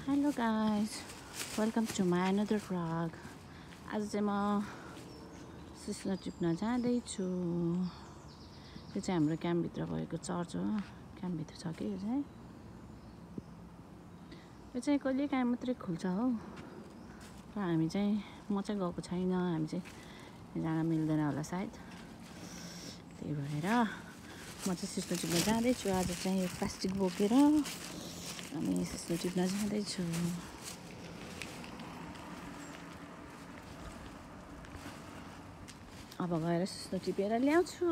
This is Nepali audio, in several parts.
Hello guys, welcome to my another vlog. आज चाहिँ म सिस्नो टिप्न जाँदैछु। यो चाहिँ हाम्रो क्याम्पभित्र भएको चर्च हो। क्याम्पभित्र छ कि यो चाहिँ कहिले काहीँ मात्रै खुल्छ हो। र हामी चाहिँ म चाहिँ गएको छैन। हामी चाहिँ जान मिल्दैन होला सायद, त्यही भएर म चाहिँ सिस्नो टिप्न जाँदैछु। आज चाहिँ यो प्लास्टिक बोकेर हामी सिस्नो टिप्न जाँदैछु। अब गएर सिस्नो टिपेर ल्याउँछु।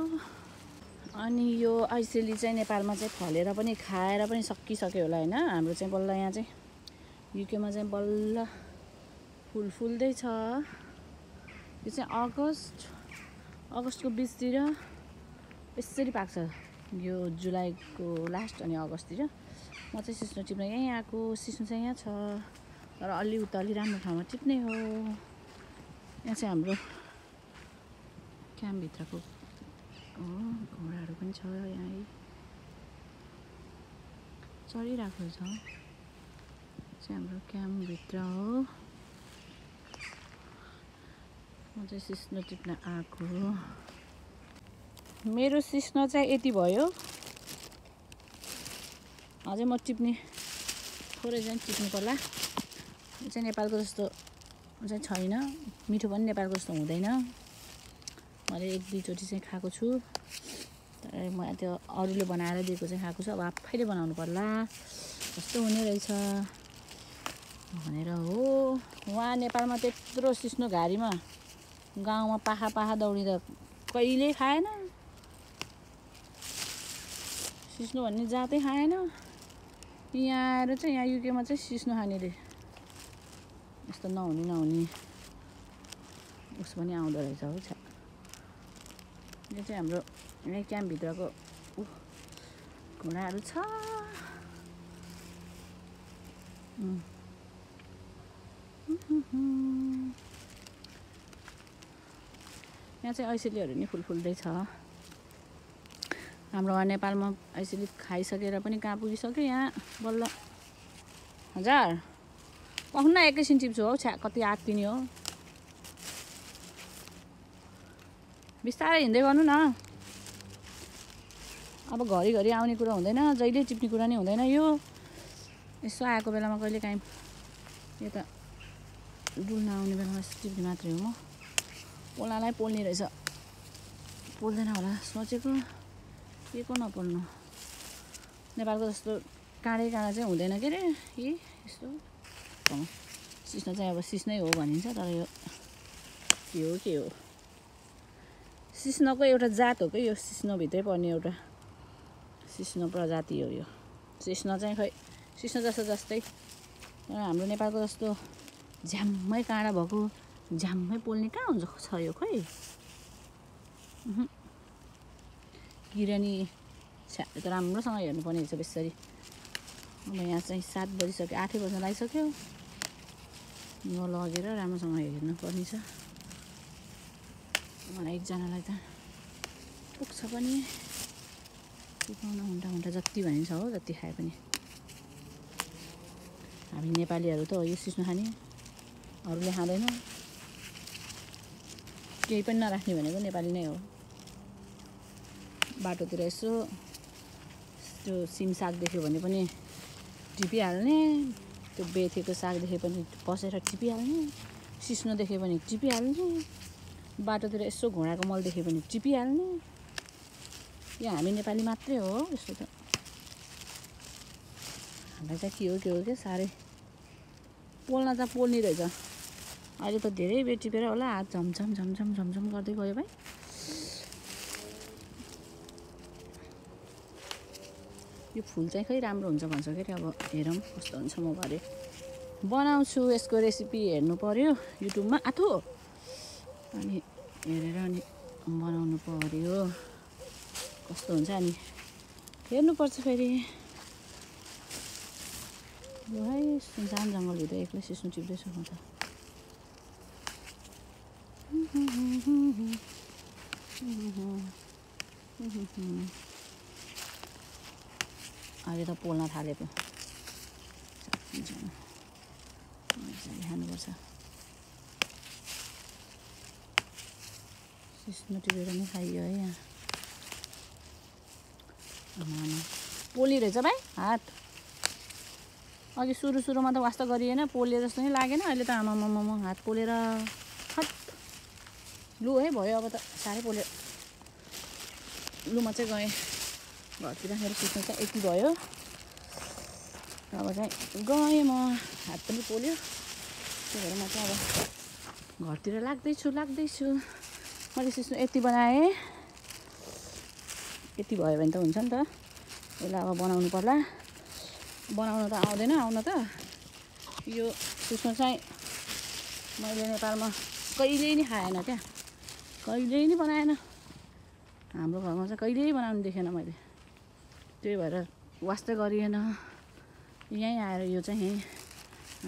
अनि यो ऐसेली चाहिँ नेपालमा चाहिँ फलेर पनि खाएर पनि सकिसक्यो होला होइन। हाम्रो चाहिँ बल्ल यहाँ चाहिँ युकेमा चाहिँ बल्ल फुल फुल्दैछ। यो चाहिँ अगस्तको बिचतिर यसरी पाक्छ। यो जुलाईको लास्ट अनि अगस्ततिर। म चाहिँ सिस्नो टिप्न यहीँ आएको। सिस्नो चाहिँ यहाँ छ, तर अलि उता अलि राम्रो ठाउँमा टिप्ने हो। यहाँ चाहिँ हाम्रो क्याम्पभित्रको घोडाहरू पनि छ। यहाँ चढिरहेको छ। चाहिँ हाम्रो क्याम्पभित्र हो। म चाहिँ सिस्नो टिप्न आएको। मेरो सिस्नो चाहिँ यति भयो। अझै म टिप्ने थोरै चाहिँ टिप्नु पर्ला। यो चाहिँ नेपालको जस्तो चाहिँ छैन। मिठो पनि नेपालको जस्तो हुँदैन। मैले एक दुईचोटि चाहिँ खाएको छु, तर म त्यो अरूले बनाएर दिएको चाहिँ खाएको छु। अब आफैले बनाउनु पर्ला कस्तो हुने रहेछ भनेर हो। वहाँ नेपालमा त्यत्रो सिस्नो घारीमा गाउँमा पाखा दौडिँदा कहिल्यै खाएन। सिस्नो भन्ने जातै खाएन। यहाँ आएर चाहिँ यहाँ युकेमा चाहिँ सिस्नो खानेले यस्तो नहुने उस पनि आउँदो रहेछ हो। यो चाहिँ हाम्रो यहीँ क्याम्पभित्रको घोडाहरू छ। यहाँ चाहिँ ऐसेलीहरू नि फुल्दैछ। हाम्रो नेपालमा ऐसेली खाइसकेर पनि कहाँ पुगिसक्यो। यहाँ बल्ल हजार पख्न एकैछिन टिप्छु हौ। छ्या कति आत्तिनी हो। बिस्तारै हिँड्दै गर्नु न। अब घरिघरि आउने कुरा हुँदैन, जहिले टिप्ने कुरा नै हुँदैन। यो यसो आएको बेलामा कहिले काहीँ यता डुल्न आउने बेलामा यसो टिप्ने मात्रै हो। म पोल्नलाई पोल्ने रहेछ, पोल्दैन होला सोचेको, के को नपोल्नु। नेपालको जस्तो काँडै चाहिँ हुँदैन के अरे। यस्तो सिस्नो चाहिँ अब सिस्नै हो भनिन्छ, तर यो के हो सिस्नोको एउटा जात हो कि यो। सिस्नोभित्रै पर्ने एउटा सिस्नो प्रजाति हो यो। सिस्नो चाहिँ खै सिस्नो जस्तै, हाम्रो नेपालको जस्तो झ्याम्मै काँडा भएको झ्याम्मै पोल्ने कहाँ हुन्छ छ यो खै। किरानी छ्या त राम्रोसँग हेर्नुपर्ने रहेछ बेसरी। अब यहाँ चाहिँ 7 बजिसक्यो, 8 बज्न लागिसक्यो। म लगेर राम्रोसँग हेर्नुपर्ने छ। मलाई एकजनालाई त पुग्छ पनि टिपाउन हुन्टा जति भनिन्छ हो, जति खाए पनि। हामी नेपालीहरू त हो यो सिस्नो खाने, अरूले खाँदैन। केही पनि नराख्ने भनेको नेपाली नै हो। बाटोतिर यसो त्यो सिम साग देख्यो भने पनि टिपिहाल्ने, त्यो बेथेको साग देख्यो भने बसेर टिपिहाल्ने, सिस्नो देख्यो भने टिपिहाल्ने, बाटोतिर यसो घोडाको मल देख्यो भने टिपिहाल्ने। यो हामी नेपाली मात्रै हो यस्तो त। हामीलाई चाहिँ के हो साह्रै पोल्न चाहिँ पोल्ने रहेछ। अहिले त धेरै बेर टिपेर होला हात झमझम गर्दै गयो भाइ। यो फुल चाहिँ खै राम्रो हुन्छ भन्छ के अरे। अब हेरौँ कस्तो हुन्छ। म भरे बनाउँछु, यसको रेसिपी हेर्नु पर्यो युट्युबमा आथो, अनि हेरेर अनि बनाउनु पर्यो कस्तो हुन्छ। अनि हेर्नुपर्छ फेरि। ल है, सुनसान जङ्गलभित्र एक्लै सिस्नो टिप्दैछु म त। अहिले त पोल्न थालेको। खानुपर्छ। सिस्नो टिपेर नि खाइयो है यहाँ। पोली रहेछ भाइ हात। अघि सुरुमा त वास्ता गरिएन, पोले जस्तो नि लागेन। अहिले त आमामामा हात पोलेर खत लु है भयो। अब त साह्रै पोल्यो। लु म चाहिँ गएँ घरतिर। मेरो सिस्नो चाहिँ यति भयो। अब चाहिँ गएँ म। हात पनि पोल्यो। त्यही भएर म चाहिँ अब घरतिर लाग्दैछु। मैले सिस्नो यति बनाएँ। यति भयो भने त हुन्छ नि त। यसलाई अब बनाउनु पर्ला। बनाउन त आउँदैन आउन त। यो सिस्नो चाहिँ मैले नेपालमा कहिल्यै नि खाएन क्या। कहिल्यै नि बनाएन। हाम्रो घरमा चाहिँ कहिल्यै बनाउनु देखेन मैले। त्यही भएर वास्तै गरिएन। यहीँ आएर यो चाहिँ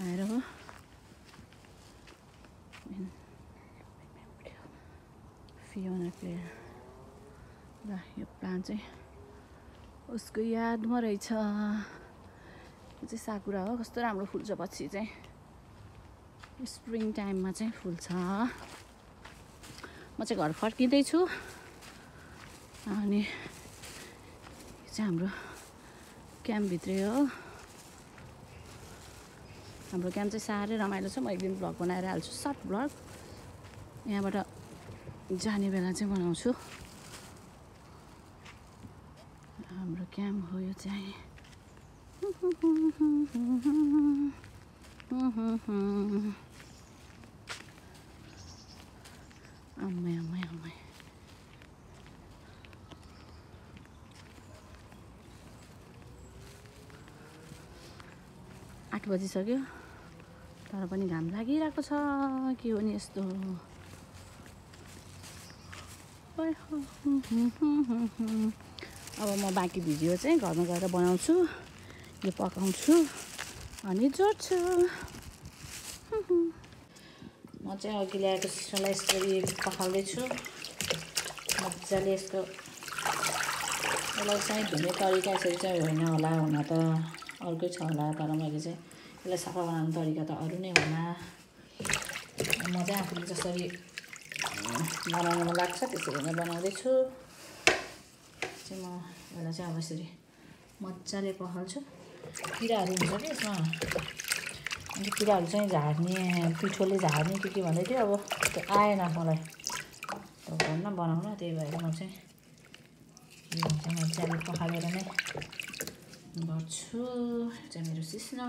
आएर हो। Fiona Claire. ल यो प्लान्ट चाहिँ उसको यादमा रहेछ। यो चाहिँ साकुरा हो। कस्तो राम्रो फुल्छ पछि चाहिँ। स्प्रिङ टाइममा चाहिँ फुल्छ। म चाहिँ घर फर्किँदैछु। अनि यो चाहिँ हाम्रो क्याम्पभित्रै हो। हाम्रो क्याम्प चाहिँ साह्रै रमाइलो छ। म एक दिन भ्लग बनाएर हाल्छु, सर्ट भ्लग। यहाँबाट जाने बेला चाहिँ बनाउँछु। हाम्रो क्याम्प हो यो चाहिँ। आम्मै 8 बजिसक्यो। तर पनि घाम लागिरहेको छ। के हो नि यस्तो। अब म बाँकी भिडियो चाहिँ घरमा गएर बनाउँछु। यो पकाउँछु अनि जोड्छु। म चाहिँ अघि ल्याएको सिस्नोलाई यसरी पकाउँदैछु मजाले। यसको यसलाई चाहिँ धुने तरिका यसरी चाहिँ होइन होला। हुन त अर्कै छ होला। तर मैले चाहिँ यसलाई सफा बनाउने तरिका त अरू नै होला। म चाहिँ आफूले जसरी बनाउन मन लाग्छ त्यसरी नै बनाउँदैछु। चाहिँ म यसलाई चाहिँ अब यसरी मजाले पखाल्छु। किराहरू हुन्छ कि यसमा। अनि किराहरू चाहिँ झार्ने, पिठोले झार्ने के भन्दै थियो। अब त्यो आएन मलाई त भन्न बनाउन। त्यही भएर म चाहिँ यो चाहिँ मजाले पखालेर नै गर्छु। यो चाहिँ मेरो सिस्नो।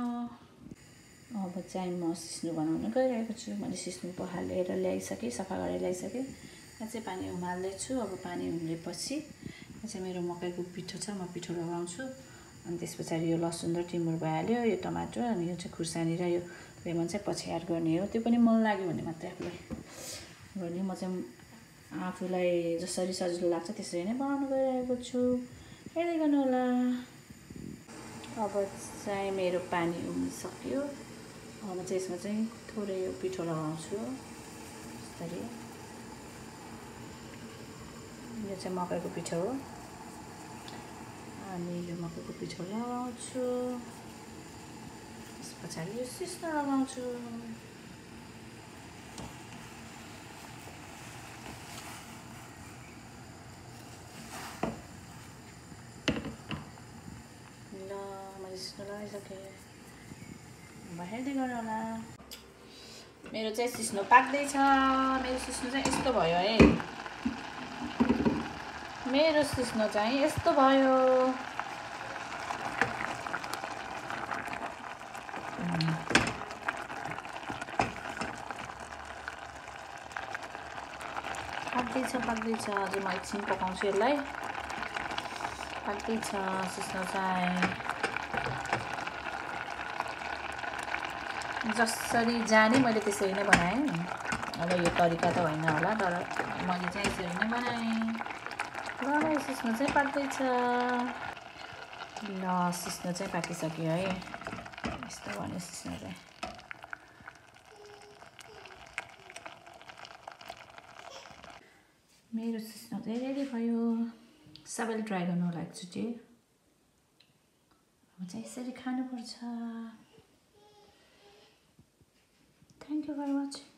अब चाहिँ म सिस्नो बनाउन गइरहेको छु। मैले सिस्नो पखालेर ल्याइसकेँ, सफा गरेर ल्याइसकेँ। यहाँ चाहिँ पानी उमाल्दैछु। अब पानी उम्लेपछि यहाँ चाहिँ मेरो मकैको पिठो छ। म पिठो लगाउँछु। अनि त्यस पछाडि यो लसुन र टिमुर भइहाल्यो। यो टमाटर अनि यो चाहिँ खुर्सानी र यो लेमन चाहिँ पछि एड गर्ने हो। त्यो पनि मन लाग्यो भने मात्रै आफूलाई गर्ने। म चाहिँ आफूलाई जसरी सजिलो लाग्छ त्यसरी नै बनाउन गइरहेको छु। हेर्दै गर्नु होला। अब चाहिँ मेरो पानी उम्लिसक्यो। अब चाहिँ यसमा चाहिँ थोरै यो पिठो लगाउँछु। यसरी यो चाहिँ मकैको पिठो हो। अनि यो मकैको पिठो लगाउँछु। त्यस पछाडि यो सिस्नो लगाउँछु। ल मैले सिस्नो लगाइसकेँ। अब हेर्दै गर्नु होला। मेरो चाहिँ सिस्नो पाक्दैछ। मेरो सिस्नो चाहिँ यस्तो भयो है। मेरो सिस्नो चाहिँ यस्तो भयो। पाक्दैछ। अझै म एकछिन पकाउँछु यसलाई। पाक्दैछ सिस्नो चाहिँ। जसरी जाने मैले त्यसरी नै बनाएँ। अब यो तरिका त होइन होला तर मैले चाहिँ यसरी नै बनाएँ। ल सिस्नो चाहिँ पाक्दैछ। ल सिस्नो चाहिँ पाकिसक्यो है। यस्तो भन्यो सिस्नो चाहिँ। मेरो सिस्नो चाहिँ रेडी भयो। सबैले ट्राई गर्नु होला एकचोटि। अब चाहिँ यसरी खानुपर्छ। Thank you for watching.